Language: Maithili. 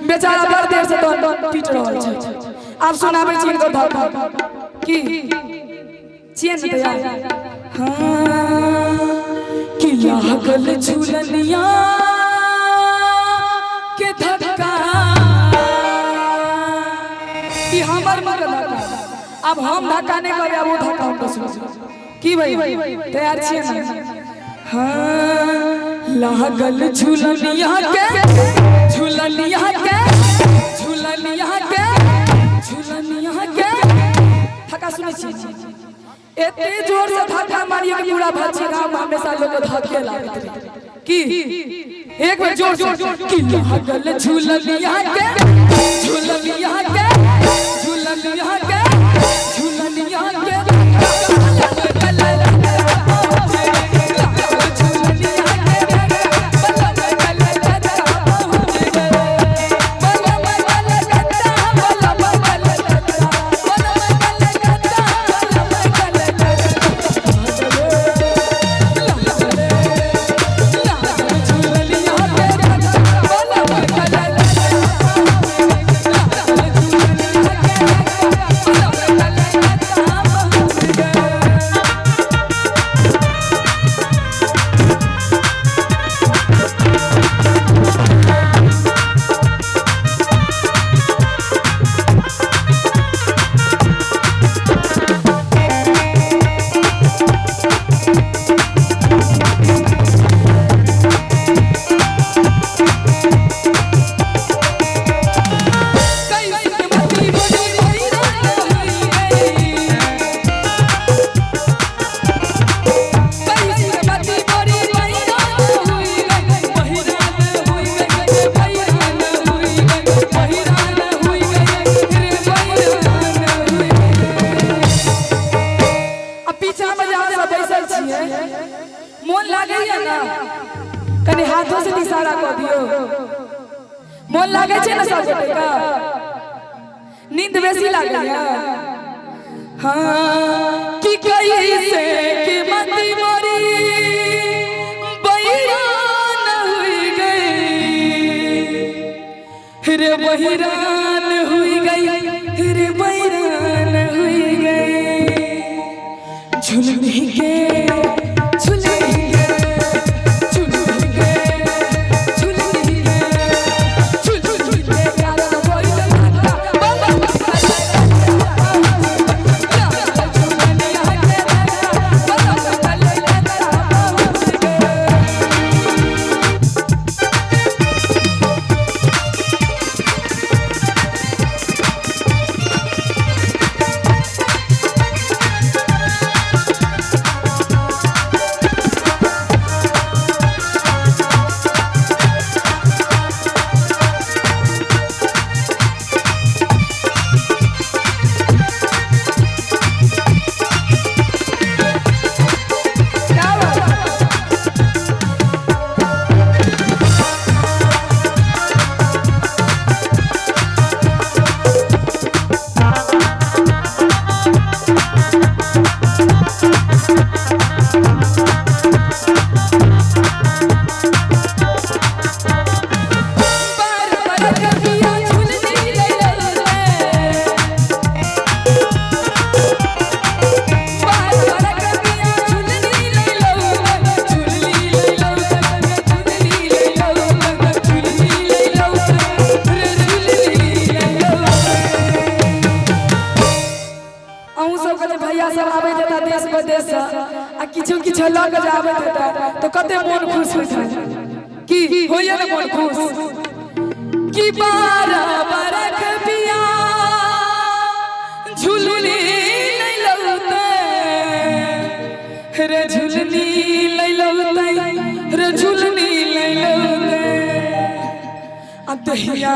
बेचारा बड़ देर से तहन पीट रहल छै। आब सुनाबै छी हिनकर धक्का की छियै ने तैयार? हाँ, कि लागल झूलनिया के धक्का कि हमर मगर धक्का। आब हम धक्का नहि करबै, आब ओ धक्का हम सुनबै। की भाई, तैयार छियै ने? हाँ, लागल झूलनिया के, झूलनिया के, झूलनिया के, झूलनिया के धक्का। सुनै छी, एते जोर से धक्का मारिए कि पूरा भच्छी गांव में हमेशा लोग के धक्के लागत रहे। की एक बार जोर से कि लागल झूलनिया के, झूलनिया के, झूलनिया के, झूलनिया के। आ पीछा में जहाँ सब बैसल छियै, मोन लागैया ना? कनि हाथों से इशारा कऽ दियौ। मोन लागै छै ने सब गोटे के? नींद बेसी लागैया? हाँ, कि कैसे कि मति मोरी बैरान हुई गई रे, बहिरान हुई गई रे, बैरान हुई गई। झुलनी के, झुलनी के, झुलनी के, झुलनी के, झुलनी के प्यारा बोल धक्का बम क्या बात? बार बार कबिया झुलनी लैलौले, बार बार कबिया झुलनी लैलौले, झुलनी लैलौले, झुलनी लैलौले, झुलनी लैलौले रे, झुलनी लैलौले। अहूँ सबके जे भैया सब आबैत हेता देश विदेश से आ किछो किछो लऽ के जे आबैत हेता तऽ कते मोन खुश होइत हैत। की होइए ने मोन खुश? कि 12 बरख पिया झुलनी लैलौते रे, झुलनी लैलौते रे, झुलनी लैलौते। आ दहिया